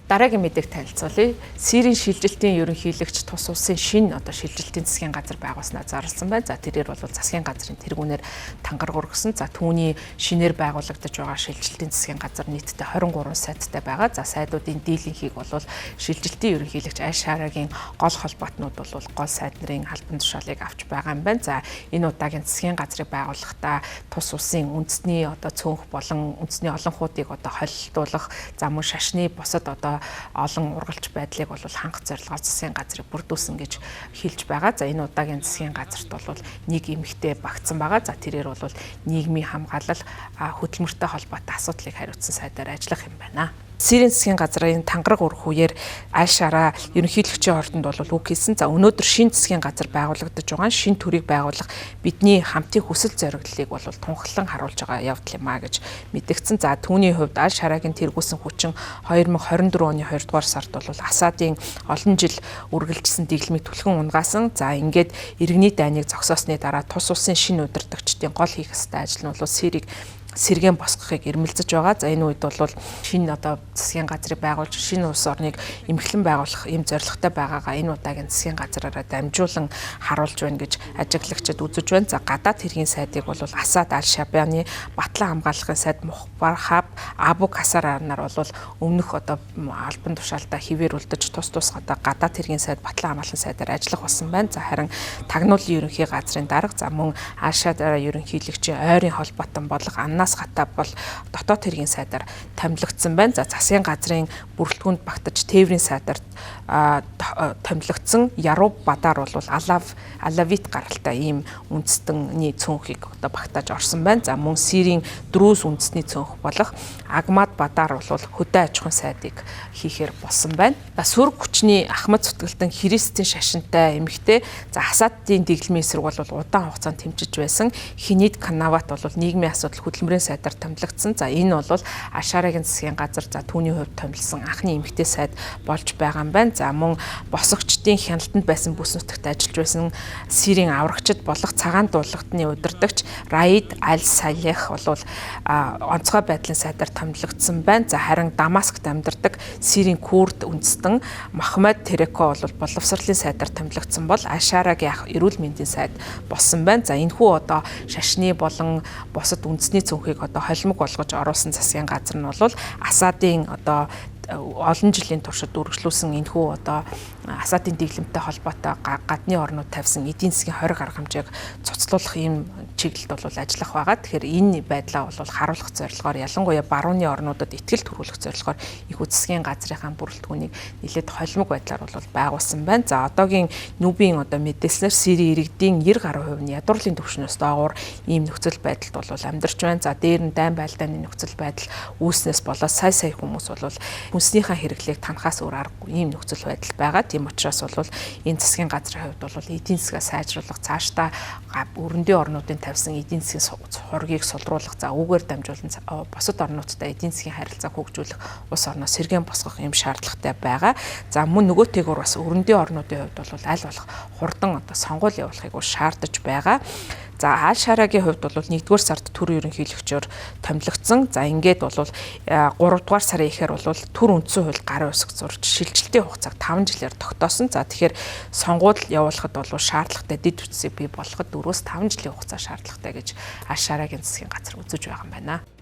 Дараагийн мэдээг танилцуулъя. Сирийн шилжилтийн ерөнхийлөгч тус улсын шинэ одоо шилжилтийн засгийн газар байгуулснаа зарласан байна. За тэрээр бол засгийн газрын тэргүүнээр тангараг өргөсөн. За түүний шинээр байгуулагдаж байгаа шилжилтийн засгийн газар нийтдээ 23 сайдтай байгаа. За сайдуудын дийлэнхийг бол шилжилтийн ерөнхийлөгч Аль-Шарагийн гол холбоотнууд бол гол сайд нарын албан тушаалыг авч байгаа юм байна. За энэ удаагийн засгийн газрыг байгуулахдаа тус улсын үндэсний одоо цөөнх болон үндэсний олонхуудыг одоо холилдуулах, за мөн шашны бусад одоо олон ургалч байдлыг бол хангах зорилгоор засгийн газрыг бүрдүүлсэн гэж хэлж байгаа. За энэ удаагийн засгийн газарт бол нэг эмэгтэй багтсан байгаа. За тэрээр бол нийгмийн хамгаалал, хөдөлмөртэй холбоотой асуудлыг хариуцсан сайдаар ажиллах юм байна. Сирийн засгийн газрын тангараг өрөх үеэр Аль-Шара ерөнхийлөгчийн ордонд бол үг хэлсэн. За өнөөдөр шинэ засгийн газар байгуулагдаж байгаа, шинэ төрийг байгуулах бидний хамтын хүсэл зориглолыг бол тунхаглан харуулж байгаа явдал юм а гэж мэдэгдсэн. За түүний хувьд Аль-Шарагийн тэргүүлсэн хүчин 2024 оны 2 дугаар сард бол Асадын олон жил үргэлжилсэн дэглэмийг түлхэн унгаасан. За ингээд иргэний дайныг зогсоосны дараа тус улсын шинэ удирдагчдын гол хийх ёстой ажил нь бол Сирийг сэргээн босгохыг эрмэлзэж байгаа. За энэ үед бол шинэ одоо засгийн газрыг байгуулж шинэ улс орныг эмхлэн байгуулах ийм зорилготой байгаагаа энэ удаагийн засгийн газраараа дамжуулан харуулж байна гэж ажиглагчид үзэж байна. За гадаад хэргийн сайдыг бол Асад аль-Шабаны Батлан хамгаалахын сайд Мухбархаб Абу Касар нар бол өмнөх одоо албан тушаалдаа хിവэр үлдэж тус тус одоо гадаад хэргийн сайд, Батлан хамгаалахын сайдаар ажиллах болсон байна. За харин тагнуулын ерөнхий газрын дарга, за мөн Аль-Шадара ерөнхийлөгчийн ойрын холбоотон болох Анна хата бол дотоод хэргийн сайдаар томилогдсон байна. За засгийн газрын бүрэлдэхүүнд багтаж тээврийн сайдаар томилогдсон Яруу Бадар бол Алавит гаралтай ийм үндэстэнний цөөнхийг одоо багтааж орсон байна. За мөн Сирийн Друз үндэсний цөөнх болох Агмад Бадар бол хөдөө аж ахуйн сайдыг хийхээр болсон байна. За сөрөг хүчний Ахмад зүтгэлтэн Христийн шашинтай эмэгтэй, за Асадын дэглэмийн эсрэг бол удаан хугацаанд тэмцэж байсан Хинид Канават бол нийгмийн асуудал хөдөлмөрийн сайдаар томилогдсон. За энэ бол Ашарагийн засгийн газар, за түүний хувьд томилсон анхны эмэгтэй сайд болж байгаа юм байна. За мөн босгочдын хяналтанд байсан бүс нутагт ажиллаж байсан Сирийн аврагчид болох цагаан дуулгатны удирдагч Раид Аль-Салех бол онцгой байдлын сайдаар томилогдсон байна. За харин Дамаскт амьдардаг Сирийн Курд үндэстэн Мохаммед Тереко бол боловсролын сайдаар томилогдсон бол Ашарагийн эрүүл мэндийн сайд болсон байна. За энэхүү одоо шашны болон бусад үндэсний цөөнхийг одоо холимог болгож оруулсан засгийн газар нь бол Асадын одоо олон жилийн туршид үргэлжлүүлсэн энэхүү одоо Асадын дэглэмтэй холбоотой гадны орнууд тавьсан эдийн засгийн хориг арга хэмжээг цуцлуулах ийм чиглэлд бол ажиллах байгаа. Тэгэхээр энэ байдлаа бол харуулах зорилгоор, ялангуяа барууны орнуудад итгэл төрүүлэх зорилгоор их засгийн газрынхаа бүрэлдэхүүнийг нэлээд холимог байдлаар бол байгуулсан байна. За одоогийн нүбийн одоо мэдээлснээр Сирийн иргэдийн 90 гаруй хувь нь ядуурлын түвшнөөс доогуур ийм нөхцөл байдалд бол амьдарч байна. За дээр нь дайн байлдааны нөхцөл байдал үүснээс болоод сая сая хүмүүс бол хүнснийхээ хэрэглээг танахаас өөр аргагүй ийм нөхцөл байдал байгаа. Тийм учраас бол энэ засгийн газрын хувьд бол эдийн засгаа сайжруулах, цаашдаа өрөндийн орнуудын тавьсан эдийн засгийн хургийг сулруулах, за үүгээр дамжуулан бусад орнуудтай эдийн засгийн харилцааг хөгжүүлэх, улс орноо сэргээн босгох юм шаардлагатай байгаа. За мөн нөгөө тэгүр бас өрөндийн орнуудын хувьд бол аль болох хурдан одоо сонгуул явуулахыг шаардаж байгаа. За Аль-Шарагийн хувьд бол 1-р сард төр ерөнхийлөгчөөр томилогдсон. За ингээд бол 3-р сарын ихээр бол төр үндсэн хууль гарын үсэг зурж шилжилтийн хугацааг 5 жилээр тогтоосон. За тэгэхээр сонгуул явуулахад бол шаардлагатай дэд бүтцийг бий болгоход 4-5 жилийн хугацаа шаардлагатай гэж Аль-Шарагийн засгийн газар үзэж байгаа юм байна.